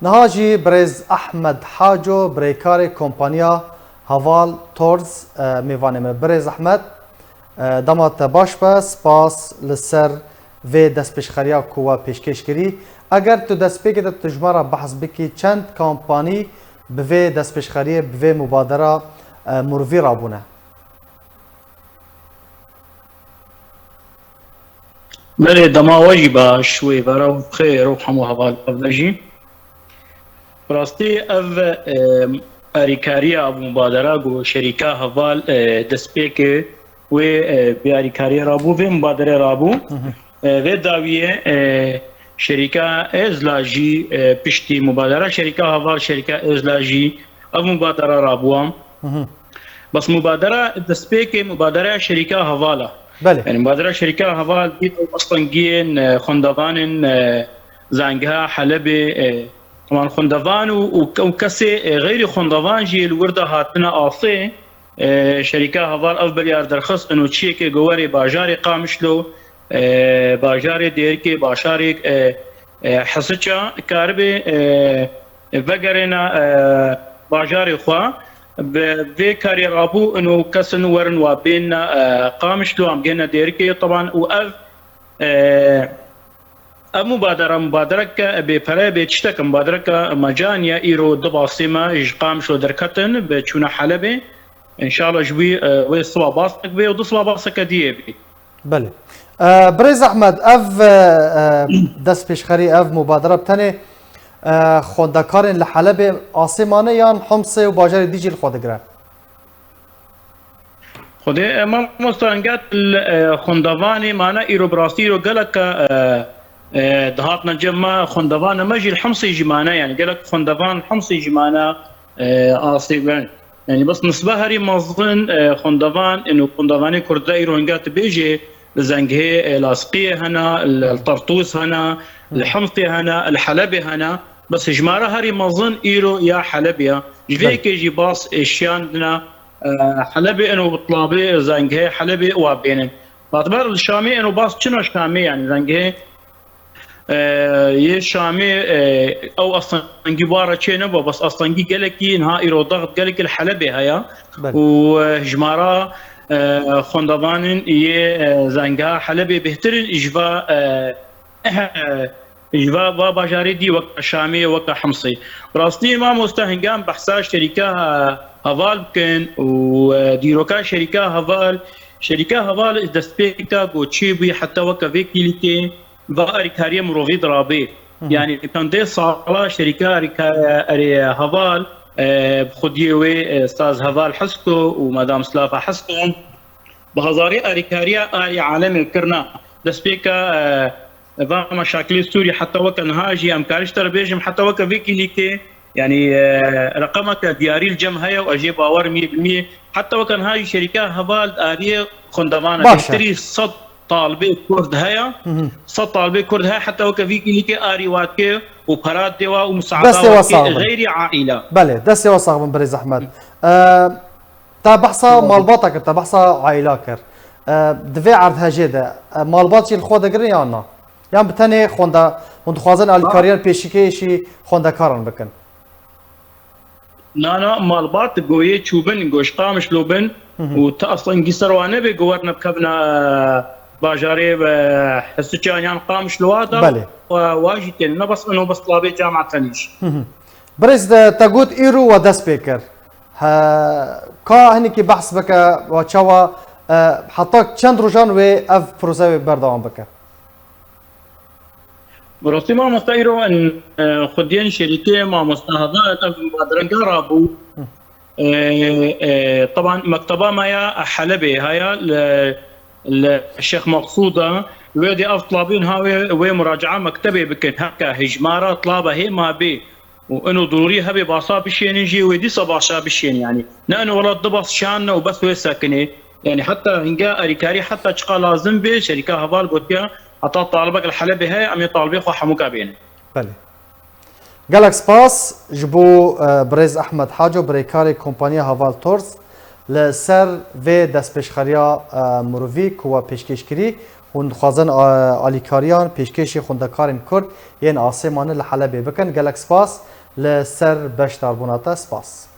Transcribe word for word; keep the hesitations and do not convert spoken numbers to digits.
Niha jî birêz Ehmed Haco, birêkarê kompaniya Heval Tours, e, mêvanê me. Birêz Ehmed, e, dema te baş be, spas li ser vê destpêşxeriya ku we pêşkêş kirî. Eger tu destpêkê de tu ji me re behs bikî, çend kampanî bi vê destpêşxeriyê, bi vê mubadera, e, mirovî rabûne? Belê, dema we jî baş, wê vera û xêr û hemû heval ev jî. Bi rastî ev, e, arîkariya, ev mubadera ku şerîka heval, e, destpêkê wê, e, bi arîkariyê rabû, vê mubaderê rabû. Hı hı. E, vê dawiyê, e, şerîka Êzla jî, e, piştî mubadera şerîka heval, şerîka Êzla jî ev mubadera rabûwa. Hı hı. Bes mubadera destpêkê mubadereya şerîka heval e. Belê. Yani mubadera şerîka heval dît ew astengiyên, e, xwendevanên, e, Zangiha, Helebê, e, teman xwendevan û, û, û kesê, e, xeyrî xwendevan jî li wir de hatine asê. E, şerîka heval ev biryar derxist, ino çiyekê ku werê bajarê Qamişlo, e, bajarê Dêrikê, bajarê, e, e, Hesiça karibe, e, vegerêne, e, bajarê xwe. Bi vê karê rabû, ino kesin werin wa bênne, e, Qamişlo, em gêne Dêrikê, teban û ev, e, ev mubadera, mubadereke bê pere, bê tişteke, mubadereke mecaniye, îro du basê me ji Qamişlo derketin, bi çûna Helebê. Înşallah ji wî, e, wê siba basek bê û du siba baseke diyê bê. Belê. E, birêz Ehmed, ev, e, e, destpêşxerî, ev mubadere bi tenê, e, xwendekarên li Helebê asê mane yan Homsê û bajarê dî jî li xwe digire? Xwedê, e, mamosta, enget, e, xwendevanê mane îro bi rastî îro gelek, e, e, dihatine cem me, xwendevane me jî li Homsê jî mane, yani gelek xwendevan Homsê jî mane, e, asê we. Yani bes nisbe herî mezin, e, xwendevan, ino xwendevanê Kurd de îro hinga tu bêjê, li Zengihê, e, Lasqiyê hene, li, li Tertûs hene, li Himsê hene, li Helebê hene. Bes jimara herî mezin îro ya Helebê ya. Ji vê Belê. yekê jî bas, e, şiyandina, e, Helebê ino bi tlabê Zengihê Helebê wa bênin. Batber li Şamê ino bas çina Şamê yani Zengihê, e, yê Şamê, e, ew astengî wara çê nebû, bes astengî gelekî niha îro daxt gelekî li Helebê heye. Belê. Û, e, jimara, e, xwendevanên yê, e, Zenga Helebê bêhtir in ji va, e, ji va, va bajarê dî weke Şamê, weke Himsê. Bi rastî mamoste hinga em behsa şerîka, e, heval bikin û, e, dîroka şerîka heval, şerîka heval destpêka ku çêbûyî heta weke vê kîlîkê, va arîkariya mirovî dirabê. Hı hı. Yani pendê sala şerîka arîka-, erê heval, e, bi xwediyê wê, e, saz heval Hesko û Madam Slafa Hesko bi hezarî arîkariya arî alemê kirina. Destpêka, e, va meşakilê Sûrî heta weke niha jî em karin ji te re bêjim, heta weke vê kîlîkê, yani, e, reqemeke diyarî li cem heye û ez jê bawer im yê bi miyê. Heta weke niha jî şerîka heval di ariyê xwendevan e. Baş e. Bêhtirî sed talibê Kurd heye. Hı hı. Sed talibê Kurd heye, heta weke vî kîlîkê arî wa dike û pera dê wa û musaada Destê wa wa dike sax bin. Xeyrî aîle. Belê, destê wa sax bin birêz Ehmed. E, te behsa Hı hı. malbata kir, te behsa aîla kir. E, di vê erdhejê de, e, malbat jî li xwe digirin yan na? Yan bi tenê xwenda-, hûn dixwazin alîkariyan pêşîkêşî xwendekaran bikin? Na, na, malbat goyê çûbin, goş Qamişlo bin Hı hı. û ti astengî ser wan nebe ku werine bikevine, e, bajarê, e, Hesiçan yan Qamişlo wa da, Belê. e, wa jî tên. Ne bes ino bes labê cama tenîş. Hı hı. Birêz de te got îro we dest pê kir. He, ka hinekî behs bike, we çawa, e, heta çend rojan wê ev proze wê berdewam bike? Bi rastî mamosta îro in, e, xwediyên şerîkê mamosta Heval ev mubadere gera bû. Hı. E, e, teban mekteba me ya Helebê haya li, li Şêx Meqsûda wê dê ev tlabîn ha wê, wê muraca'a mektebê bikin. Heke hijmara tlaba hê ma bê. û ino dorûrî hebe basa bişênin jî wê dîsa basa bişên, yanî ne ino welat du bas şan ne û bes wê sekinê. Yanî heta hinga erîkarî heta çiqa lazim bê, şerîka Heval gotiya, heta talibek li Helebê heye, em ê talibê xwe hemûka bênin. Belê. Gelek spas ji bo, e, birêz Ehmed Haco, birêkarê kompaniya Heval Tours, li ser vê destpêşxeriya, e, mirovî ku we pêşkêş kirî. Hûn dixwazin, e, alîkariyan pêşkêşî xwendekarên Kurd yên asê mane li Helebê bikin. Gelek spas. Li ser beşdarbûna te spas.